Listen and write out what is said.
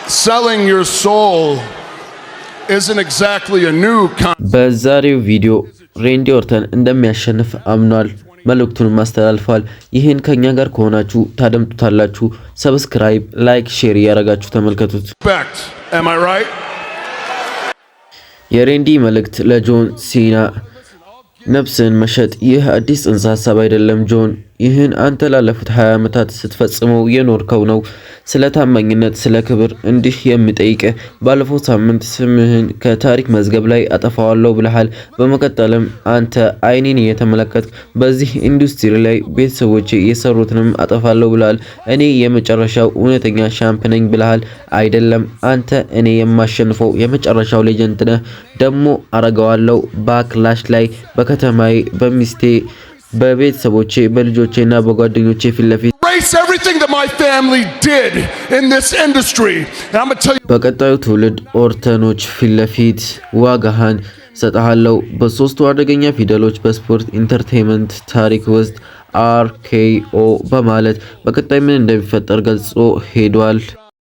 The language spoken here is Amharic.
Selling your soul isn't exactly a new concept. በዛሬው ቪዲዮ ሬንዲ ኦርተን እንደሚያሸንፍ አምኗል። መልእክቱንም አስተላልፏል። ይህን ከኛ ጋር ከሆናችሁ ታደምጡታላችሁ። Subscribe፣ like፣ share እያደረጋችሁ ተመልከቱት። Am I right? የሬንዲ መልእክት ለጆን ሲና፣ ነፍስን መሸጥ ይህ አዲስ ጽንሰ ሀሳብ አይደለም ጆን። ይህን አንተ ላለፉት 20 ዓመታት ስትፈጽመው የኖርከው ነው። ስለ ታማኝነት፣ ስለ ክብር እንዲህ የምጠይቅህ ባለፈው ሳምንት ስምህን ከታሪክ መዝገብ ላይ አጠፋዋለሁ ብለሃል። በመቀጠልም አንተ አይኔን እየተመለከትክ በዚህ ኢንዱስትሪ ላይ ቤተሰቦቼ የሰሩትንም አጠፋለሁ ብለሃል። እኔ የመጨረሻው እውነተኛ champ ነኝ ብለሃል። አይደለም፣ አንተ እኔ የማሸንፈው የመጨረሻው legend ነህ። ደግሞ አረገዋለሁ። Backlash ላይ በከተማዬ፣ በሚስቴ፣ በቤተሰቦቼ፣ በልጆቼ እና በጓደኞቼ ፊት ለፊት Erase everything that my family did in this industry. And I'm going to tell you በቀጣዩ ትውልድ ኦርተኖች ፊት ለፊት ዋጋህን እሰጥሃለሁ። በሶስቱ አደገኛ ፊደሎች በስፖርት entertainment ታሪክ ውስጥ RKO በማለት በቀጣይ ምን እንደሚፈጠር ገልጾ ሄዷል።